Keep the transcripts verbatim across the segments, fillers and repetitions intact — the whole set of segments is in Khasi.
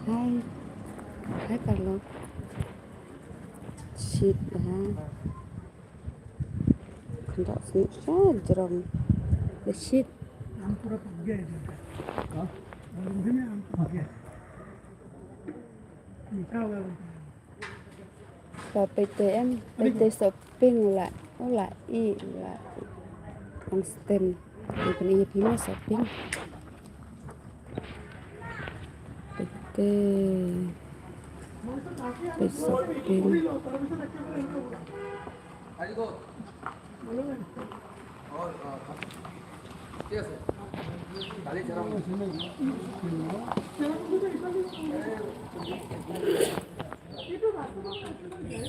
Hai. Hai, Carlo. Shit, ha. Kyndoh snieh sha jrong. The shit. Ba peit te em, peit te shopping u la, u la i, u la i. Ong stem. Ong pyn-i ïa phi ma shopping. Peit te. Peit shopping.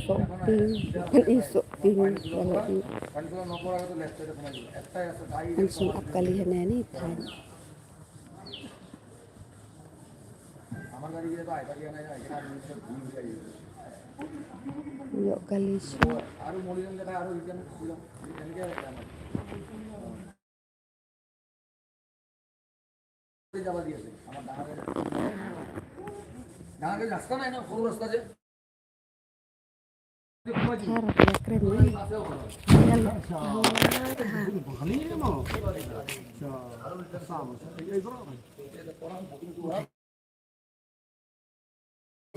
Shopping, pyn-i shopping, wala i. Ngan shim ap kali hangne ne, than. Ïoh kali shuh. Thar ïa kren ne.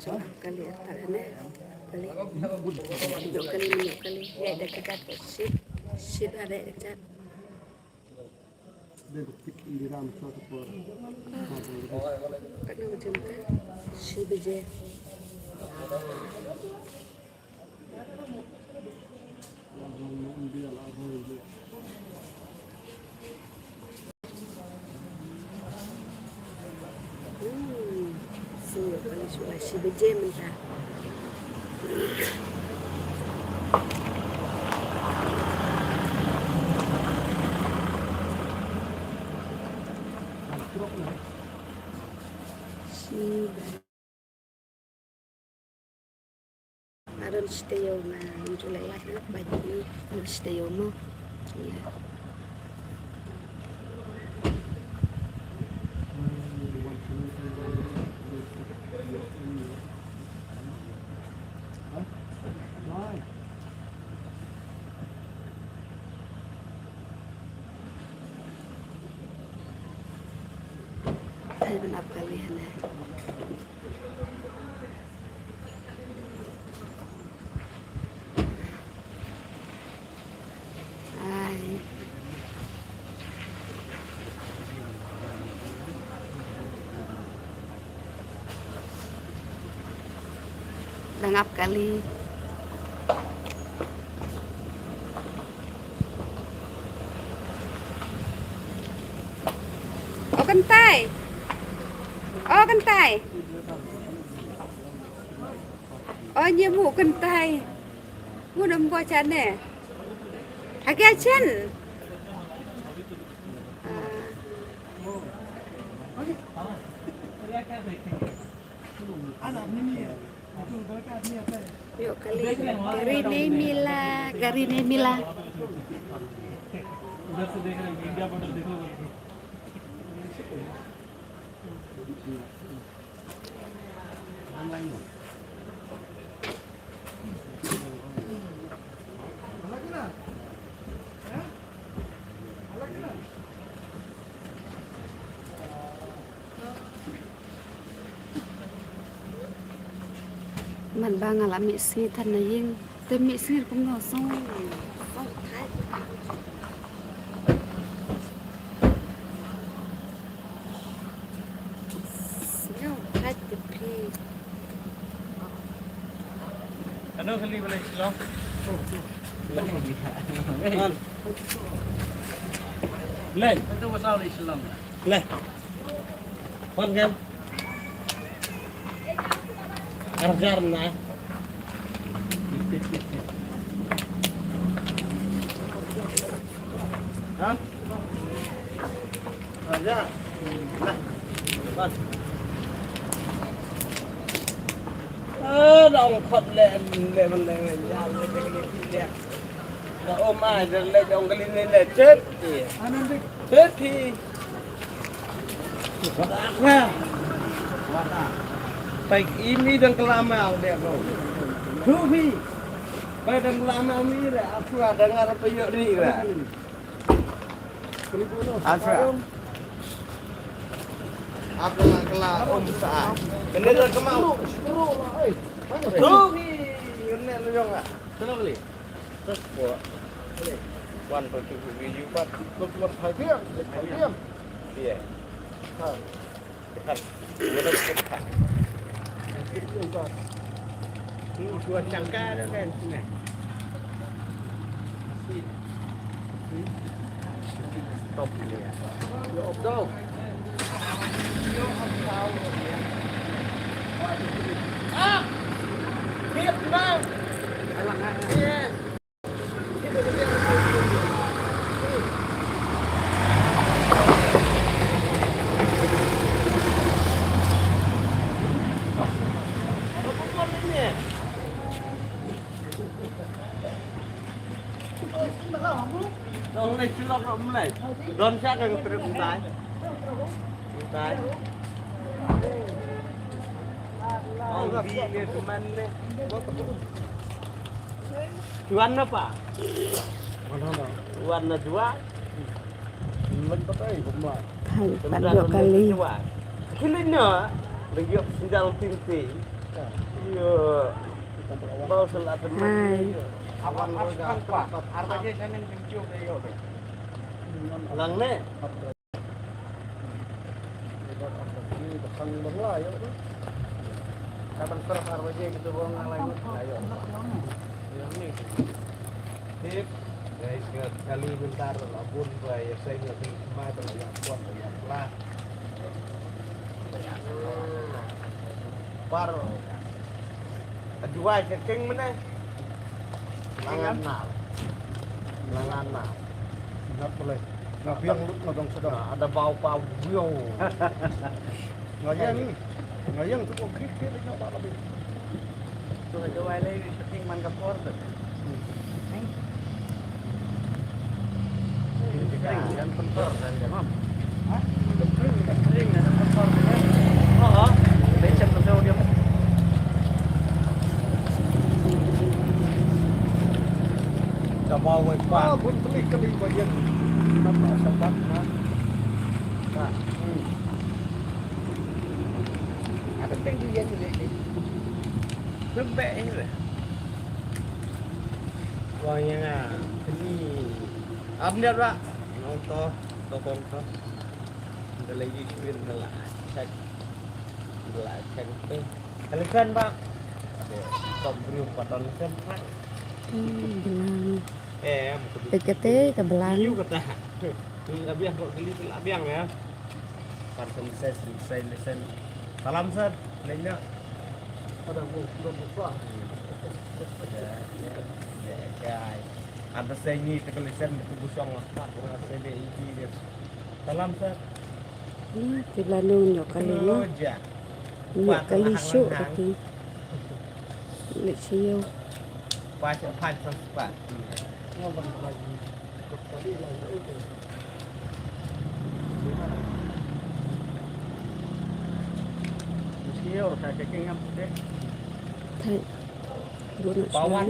Kali, kali, kali, kali, kali, ïa da ka jat shit, shit ada da ka jat. Katno baje? Shi baje. Hmm. Shi baje mynta. Shi baje. Aaron, stay home, uh, July last, uh, but you, you stay home, uh, yeah. Hai, ban ap kali hangne. Hai. Dang ap kali. O kynthei. O kynthei. O nyi mu kynthei. Mu dam bo chane. Ha ka chen. Ïoh kali, gari nahi mila, gari nahi mila. Man ba nga la mih sngi than na ïing, te mih sngi kumno song, song thait. Song thait te phi. Ano kali bala Shillong? Leh. Ano bala Shillong? Leh. Pon kan? Arjar na. Ha? Arjar. Nah. Pon. Ah, dong khot le, le, le, le, ya, le, le, le, le. Ka um ai, da leit ong kali ne leit chet. Chet hi. Wada. Wada. Baik, ini dang kelama udah kau. Ruby. Baik, dang kelama mira aku ada ngarep yuk ni lah. Asra. Apa nak kelak om sa. Kena dah kemau. Ruby. Kena lu yang ah. Kena beli. Terus buat. Wan tu tu video pat. Lu buat hadiah, hadiah. Iya. Ha. Stop dia. Ah! Hit, bang! Yes. Dong leh, culok leh, mlei. Don sa ka trip mtai. Mtai. Ong di leh teman leh. Juan na pa? Juan na jual. Leng patai kumba. Hai, pat ïoh kali. Kini nya, lagi sendal tinti. Yo. Bau selat teman. Hai. Awan, awan, awan. Arba je jamin pinjau de yo. Lang ne. Ka ban serap arwah je kita bawa ngalai mut. Ayo. Yang ni. Tip. Guys, ngat kali bentar labun ba ya saya ngat di mai ba ya kuat ba ya pelah. Par. Aduai ka keng mene. Langan na. Langan na. Ngat boleh. Nga biang lut nga dong sedang. Ada bau pau. Nga yang ni. Nga yang tu kok krik krik nga ba lebih. Tu aduai lei ni seting man ka por tu. Kering dan pentor dan dia mam. Hah? Kering dan pentor dia. Oh, oh. Becak betul dia. Dah bawa wai pa. Ah, pun telik kali bagian. Nampak sabat, ha? Ha. Hmm. Ada tank tu ya tu dek. Lembek ni lah. Wang yang ah, keni. Am dia rak. Nonton, tokong tu. Dah lagi cuit dah lah. Check. Dah lah check tu. Kalikan bak. Ada. Kau beri patah likan bak. Hmm, belang. Eh, am tu. Kete ke belang. Iu kata. Ni abiang kau geli tu abiang ya. Parcel ses, ses, ses. Salam, sir. Lain dah. Ada bu, buka, buka. Ya, ya, ya, ya. Ada saya ni tekel lesen betul busong lah. Tak pernah saya dia isi dia. Salam, sir. Hmm, tu lalu nyok kali. Lo je. Nyok kali syuk kaki. Let's see you. Pas, pas, pas, pas. Pawan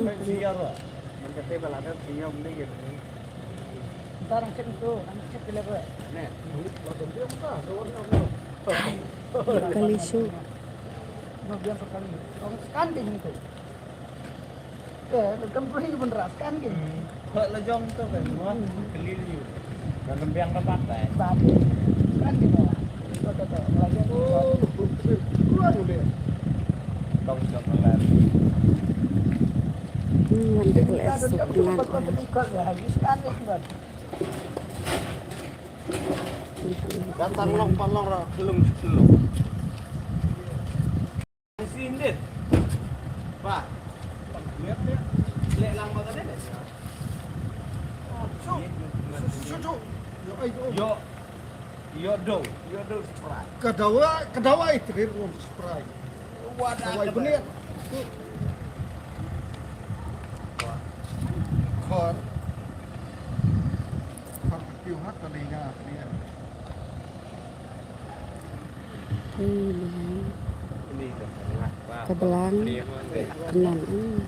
ban siar. Ntar ang cek tu, ang cek dia apa? Kali su. Biang sekali. Orang sekan ke tu. Eh, kan pergi pun ras kan ke. Kok lejong tu kan, wah, kelil you. Dan lembiang dapat eh. Tapi kan ke bawah. Kau tak tahu lagi. Oh, betul. Keluar dulu. Tong jong kelar. Hmm, nanti boleh esok nanti. Kan ke kan. Datang long palong ra kelung kelung. Sindit. Ba. Lek lang ba ka dei. Yo, yo do, yo do spray. Ka dawa, ka dawa i trir ngom spray. Wada ka dawa i bniat. Khor. Khor piu hat ka dei nga bniat. Hmm. Ni Ka blang. Nan. Hmm.